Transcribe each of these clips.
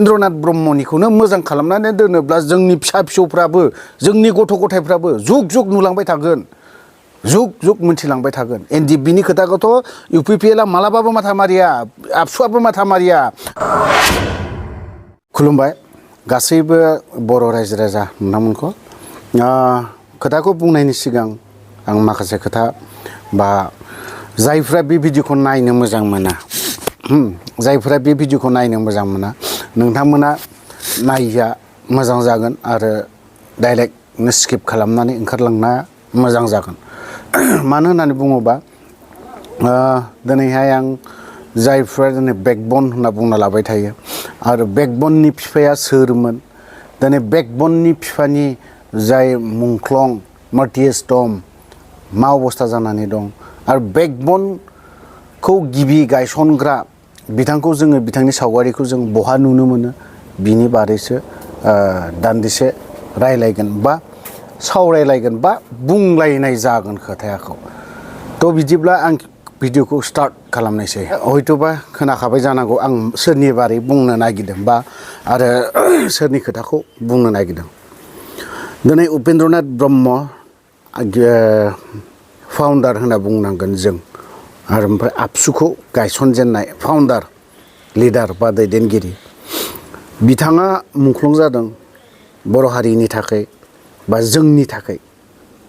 उपेन्द्रनाथ ब्रह्मनिखौनो मोजां खालामनानै दोनोब्ला जोंनि फिसा फिसौफ्राबो जोंनि गथ' गथायफ्राबो जुग जुग नुलांबाय थागोन जुग जुग मोनथिलांबाय थागोन एनडिएफबिनि खोथाखौथ' इउपिपिएलआ मालाबाबो माथा मारिया आबसुआबो माथा मारिया खुलुमबाय गासैबो बर' रायजो राजा नोंथांमोनखौ खोथाखौ बुंनायनि सिगां आं माखासे खोथा बा जायफ्रा बे भिडिअखौ नायनो मोजां मोना जायफ्रा बे भिडिअखौ नायनो मोजां मोना नोंथांमोना नायिया मोजां जागोन आरो डाइरेक्टनो स्किप खालामनानै ओंखारलांना मोजां जागोन मानो होननानै बुङोबा दिनैहाय आं जायफ्रा दिनै बेकबन होनना बुंना लाबाय थायो आरो बेकबननि बिफाया सोरमोन दिनै बेकबननि बिफानि जाय मुंख्लं मार्टियास टम मा अबस्था जानानै दं आरो बेकबनखौ गिबि गायसनग्रा बिथांखौ जोङो बिथांनि सावगारिखौ जों बहा नुनो मोनो बिनि बारैसो दान्दिसे रायलायगोन बा सावरायलायगोन बा बुंलायनाय जागोन खोथायाखौ थ' बिदिब्ला आं भिडिअखौ स्टार्ट खालामनायसै हयथ'बा खोनाखाबाय जानांगौ आं सोरनि बारै बुंनो नागिरदों बा आरो सोरनि खोथाखौ बुंनो नागिरदों दिनै उपेन्द्रनाथ ब्रह्म फाउन्डार होनना बुंनांगोन जों आरो ओमफ्राय आबसुखौ गायसनजेननाय फाउन्डार लिडार बा दैदेनगिरि बिथाङा मुंख्लं जादों बर' हारिनि थाखाय बा जोंनि थाखाय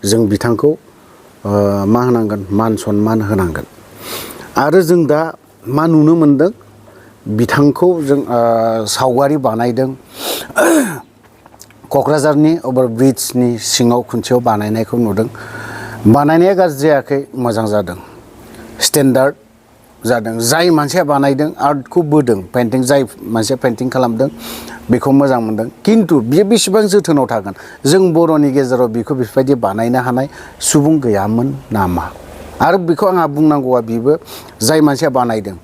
जों बिथांखौ मा होनांगोन मान सनमान होनांगोन आरो जों दा मा नुनो मोनदों बिथांखौ जों सावगारि बानायदों क'क्राझारनि अभारब्रिजनि सिङाव खुन्थियाव बानायनायखौ नुदों बानायनाया गाज्रि जायाखै मोजां जादों स्टेन्डार्ड जादों जाय मानसिया बानायदों आर्टखौ बोदों पेइन्टिं जाय मानसिया पेइन्टिं खालामदों बेखौ मोजां मोनदों खिन्थु बियो बेसेबां जोथोनाव थागोन जों बर'नि गेजेराव बेखौ बेफोरबायदि बानायनो हानाय सुबुं गैयामोन नामा आरो बेखौ आंहा बुंनांगौआ बेबो जाय मानसिया बानायदों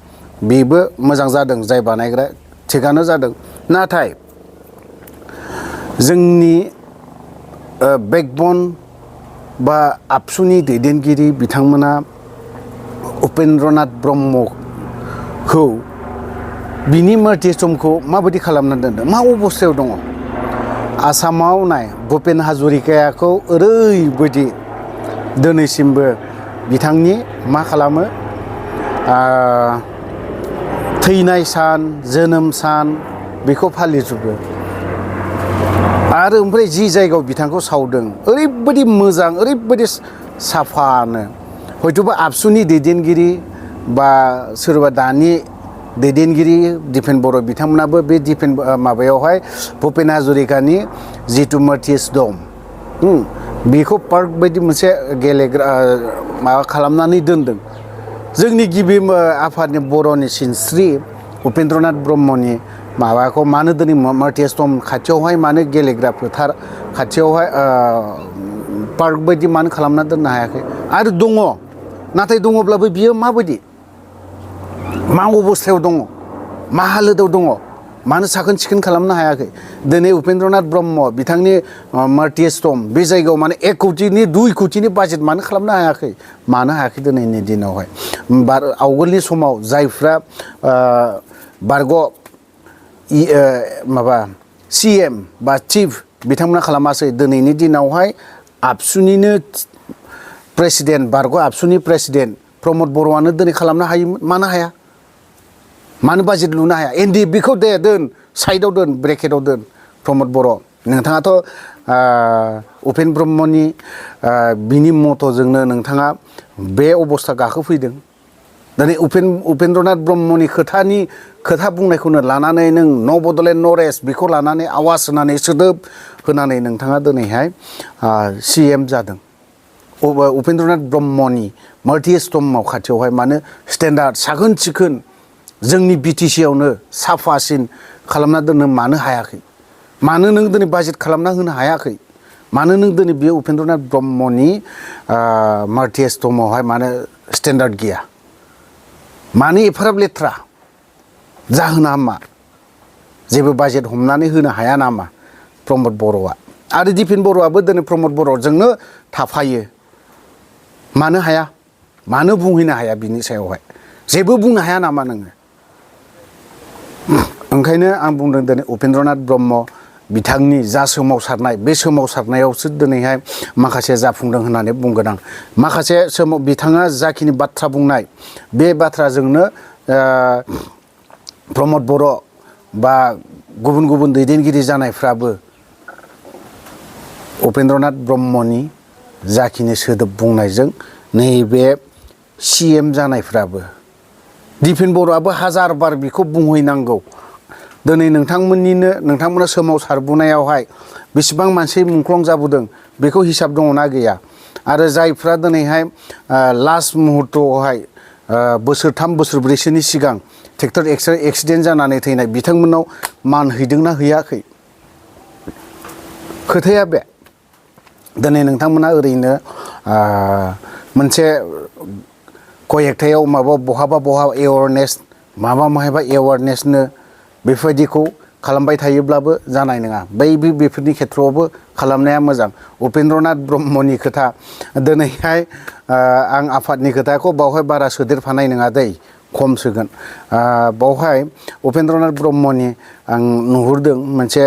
बेबो मोजां जादों जाय बानायग्रा थिगानो जादों नाथाय जोंनि बेकबन बा आबसुनि दैदेनगिरि बिथांमोना उपेन्द्रनाथ ब्रह्मखौ बिनि मार्टिसमखौ माबायदि खालामना दोनदों मा अबस्थायाव दङ आसामाव नाय भुपेन हाजरिकाखौ ओरैबायदि दिनैसिमबो बिथांनि मा खालामो थैनाय सान जोनोम सान बेखौ फालिजोबो आरो ओमफ्राय जि जायगायाव बिथांखौ सावदों ओरैबायदि मोजां ओरैबायदि साफानो हयथ'बा आबसुनि दैदेनगिरि बा सोरबा दानि दैदेनगिरि दिपेन बर' बिथांमोनाबो बे दिपेन माबायावहाय भुपेन हाजरिकानि जिथु मार्टियास दं बेखौ पार्क बायदि मोनसे गेलेग्रा माबा खालामनानै दोनदों जोंनि गिबि आफादनि बर'नि सिनस्रि उपेन्द्रनाथ ब्रह्मनि माबाखौ मानो दिनै मार्टियास टम खाथियावहाय मानो गेलेग्रा फोथार खाथियावहाय पार्क बायदि मानो खालामना दोननो हायाखै आरो दङ नाथाय दङब्लाबो बियो माबायदि मा अबस्थायाव दङ मा हालोदाव दङ मानो साखोन सिखोन खालामनो हायाखै दिनै उपेन्द्रनाथ ब्रह्म बिथांनि मार्टियास टम बे जायगायाव माने 1 कौटिनि 2 कौटिनि बाजेट मानो खालामनो हायाखै मानो हायाखै दिनैनि दिनावहाय आवगोलनि समाव जायफ्रा बारग' माबा CM बा चिफ बिथांमोना खालामासै दिनैनि दिनावहाय आबसुनिनो प्रेसिडेन्ट बारग' आबसुनि प्रेसिडेन्ट प्रमद बर'आनो दिनै खालामनो हायो मानो हाया मानो बाजेट लुनो हाया एनडिएफबिखौ दे दोन साइडआव दोन ब्रेकेटाव दोन प्रमद बर' नोंथाङाथ' उपेन ब्रह्मनि बिनि मथ'जोंनो नोंथाङा बे अबस्था गाखोफैदों दिनै उपेन्द्रनाथ ब्रह्मनि खोथा बुंनायखौनो लानानै नों न बड'लेण्ड न रेस्ट बेखौ लानानै आवाज होनानै सोदोब होनानै नोंथाङा दिनैहाय CM जादों उपेन्द्रनाथ ब्रह्मनि मार्टियास टमाव खाथियावहाय मानो स्टेन्डार्ड साखोन सिखोन जोंनि BTC आवनो साफासिन खालामना दोननो मानो हायाखै मानो नों दिनै बाजेट खालामना होनो हायाखै मानो नों दिनै बेयो उपेन्द्रनाथ ब्रह्मनि मार्टियास टमावहाय मानो स्टेन्डार्ड गैया मानो एफाराब लेथ्रा जाहोना मा जेबो बाजेट हमनानै होनो हाया नामा प्रमद बर'आ आरो दिपेन बर'आबो दिनै प्रमद बर'जोंनो थाफायो मानो हाया मानो बुंहैनो हाया बिनि सायावहाय जेबो बुंनो हाया नामा नोङो ओंखायनो आं बुंदों दिनै उपेन्द्रनाथ ब्रह्म बिथांनि जा सोमावसारनाय बे सोमावसारनायावसो दिनैहाय माखासे जाफुंदों होननानै बुंगोन आं माखासे बिथाङा जाखिनि बाथ्रा बुंनाय बे बाथ्राजोंनो प्रमद बर' बा गुबुन गुबुन दैदेनगिरि जानायफ्राबो उपेन्द्रनाथ ब्रह्मनि जाखिनि सोदोब बुंनायजों नैबे CM जानायफ्राबो दिपेन बर'आबो हाजार बार बेखौ बुंहैनांगौ दिनै नोंथांमोना सोमावसारबोनायावहाय बेसेबां मानसि मुंख्लं जाबोदों बेखौ हिसाब दङना गैया आरो जायफ्रा दिनैहाय लास्ट मुहूर्तआवहाय बोसोरथाम बोसोरब्रैसोनि सिगां ट्रेक्टर एक्सिडेन्ट जानानै थैनाय बिथांमोननाव मान हैदोंना हैयाखै खोथाया बे दिनै नोंथांमोना ओरैनो मोनसे कय एकथायाव बहाबा एवारनेस माहायबा एवारनेसनो बेफोरबायदिखौ खालामबाय थायोब्लाबो जानाय नङा बेफोरनि खेथ्रआवबो खालामनाया मोजां उपेन्द्रनाथ ब्रह्मनि खोथा दिनैहाय आं आफादनि खोथाखौ बावहाय बारा सोदेरफानाय नङा दै खम सोगोन बावहाय उपेन्द्रनाथ ब्रह्मनि आं नुहुरदों मोनसे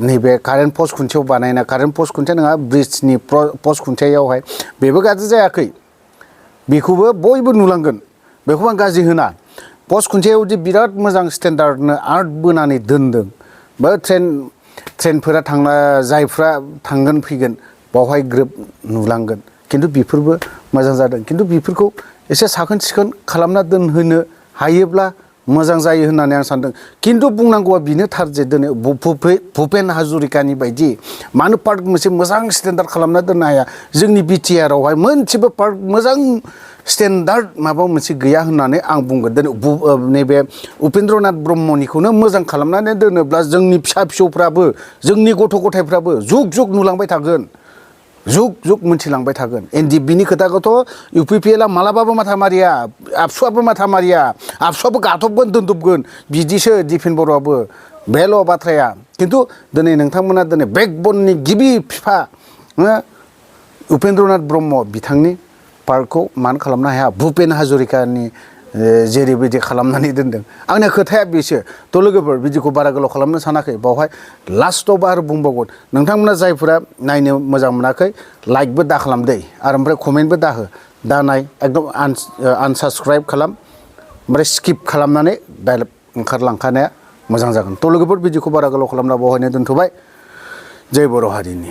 नैबे कारेन्ट पस्ट खुन्थियाव बानायनाय कारेन्ट पस्ट खुन्थिया नङा ब्रिजनि पस्ट खुन्थियायावहाय बेबो गाज्रि जायाखै बेखौबो बयबो नुलांगोन बेखौ आं गाज्रि होना पस्ट खुन्थियायाव दि बिराद मोजां स्टेन्डार्डनो आर्ट बोनानै दोनदों बा ट्रेनफोरा जायफ्रा थांगोन फैगोन बावहाय ग्रोब नुलांगोन खिन्थु बेफोरबो मोजां जादों खिन्थु बेफोरखौ एसे साखोन सिखोन खालामना दोनहोनो हायोब्ला मोजां जायो होननानै आं सानदों खिन्थु बुंनांगौआ बेनो थार जे दिनै भुपेन हाजरिकानि बायदि मानो पार्क मोनसे मोजां स्टेन्डार्ड खालामना दोननो हाया जोंनि BTR आवहाय मोनसेबो पार्क मोजां स्टेन्डार्ड माबा मोनसे गैया होननानै आं बुंगोन दिनै नैबे उपेन्द्रनाथ ब्रह्मनिखौनो मोजां खालामनानै दोनोब्ला जोंनि फिसा फिसौफ्राबो जोंनि गथ' गथायफ्राबो जुग जुग नुलांबाय थागोन जुग जुग मोनथिलांबाय थागोन NDBनि खोथाखौथ' UPPLआ मालाबाबो माथा मारिया आबसुआबो माथा मारिया आबसुआबो गाथबगोन दोनदबगोन बिदिसो दिपेन बर'आबो बेल' बाथ्राया खिन्थु दिनै नोंथांमोना दिनै बेकबननि गिबि बिफा उपेन्द्रनाथ ब्रह्म बिथांनि पार्कखौ मानो खालामनो हाया भुपेन हाजरिकानि जेरैबायदि खालामनानै दोनदों आंनि खोथाया बेसो थ' लोगोफोर बिदिखौ बारा गोलाव खालामनो सानाखै बावहाय लास्टआवबो आरो बुंबावगोन नोंथांमोना जायफोरा नायनो मोजां मोनाखै लाइकबो दा खालाम दै आरो ओमफ्राय कमेन्टबो दा हो दा नाय एकदम आनसाबस्क्राइब खालाम ओमफ्राय स्किप खालामनानै डाइरेक्ट ओंखारलांखानाया मोजां जागोन थ' लोगोफोर बिदिखौ बारा गोलाव खालामना बावहायनो दोनथ'बाय जय बर' हारिनि